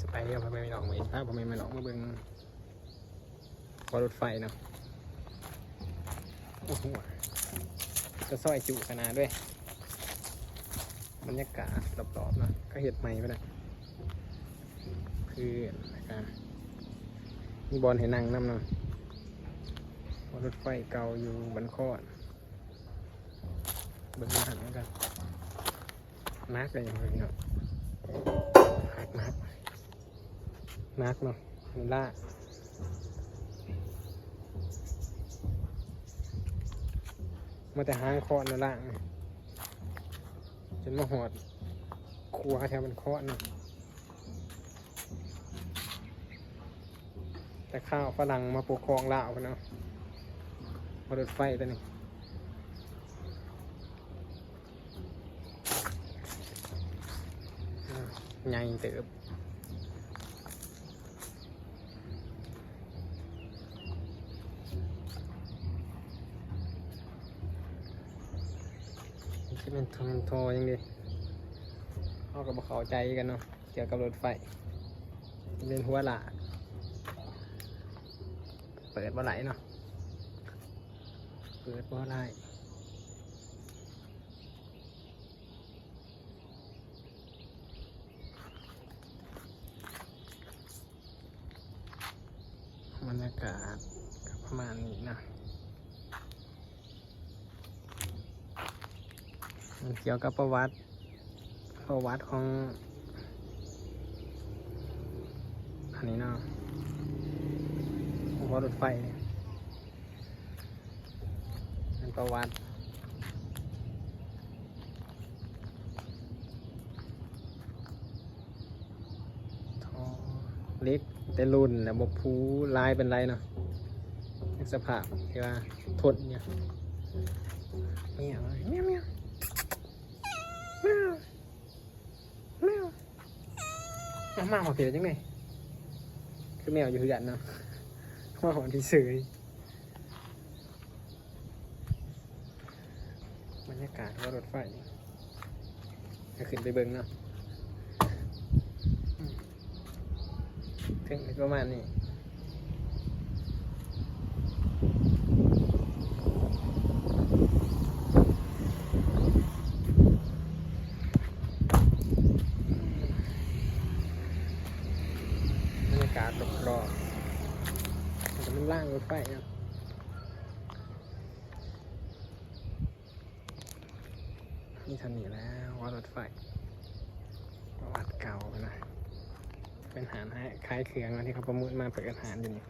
ສະບາຍດີພໍ່ແມ່ພີ່ນ້ອງ ມື້ນີ້ພາພໍ່ແມ່ພີ່ນ້ອງມາເບິ່ງ ເພາະລົດໄຟເນາະ. ໂອ້ໂຫ ກະຊອຍຈຸຂະໜາດເດ້. ບັນຍາກາດລອບໆເນາະ ກະເຮັດໃໝ່ໄປແລ້ວ ພື້ນ ແລ້ວກະມີບ່ອນໃຫ້ນັ່ງນຳເນາະ. ເພາະລົດໄຟເກົ່າຢູ່ບ້ານຄອນ ເບິ່ງຢູ່ຫັ້ນນຳກັນ. ໜັກເລີຍພີ່ນ້ອງ ໜັກ ໜັກ ໜັກເນາະ. ມັນລາກ ມາແຕ່ຫາງຄອນນະ ລາກຈົນມາຮອດຂົວແຖວບ້ານຄອນເນາະ. ແຕ່ຄາວຝຣັ່ງມາປົກຄອງລາວພຸ້ນເນາະ ເພາະລົດໄຟໂຕນີ້ ໃຫຍ່ເຕີບ. ຊິແມ່ນໂທ ແມ່ນໂທຫຍັງເດ ເຮົາກໍບໍ່ເຂົ້າໃຈຄືກັນເນາະ ກ່ຽວກັບລົດໄຟ. ເປັນຫົວລາກ ເປີດບໍ່ໄດ້ເນາະ ເປີດບໍ່ໄດ້. ບັນຍາກາດກໍປະມານນີ້ນະ ມັນກ່ຽວກັບປະຫວັດ ປະຫວັດຂອງອັນນີ້ເນາະ ເພາະລົດໄຟ ເປັນປະຫວັດ ທໍ່ເຫຼັກແຕ່ລຸ້ນແລ້ວ ບໍ່ພູຫຼາຍປານໃດເນາະ ໃນສະພາບທີ່ວ່າທົນຢູ່. ແມວ ແມວ ແມວ ແມວ ແມວ ເອົາ ມາຮອດພີ້ແລ້ວຈັ່ງໃດ ຄືແມວຢູ່ເຮືອນເນາະ ມາຮອດພີ້ເສີຍ. ບັນຍາກາດເພາະລົດໄຟ ກໍຂຶ້ນໄປເບິ່ງເນາະ ເຖິງປະມານນີ້. ບັນຍາກາດລອບໆ ມັນກໍເປັນລາງລົດໄຟເນາະ. ມີເທົ່ານີ້ແຫຼະ ເພາະລົດໄຟ ປະຫວັດເກົ່ານະ ເປັນຮ້ານຂາຍເຄື່ອງທີ່ເຂົາປະມູນມາເປີດຮ້ານຢູ່ນີ້.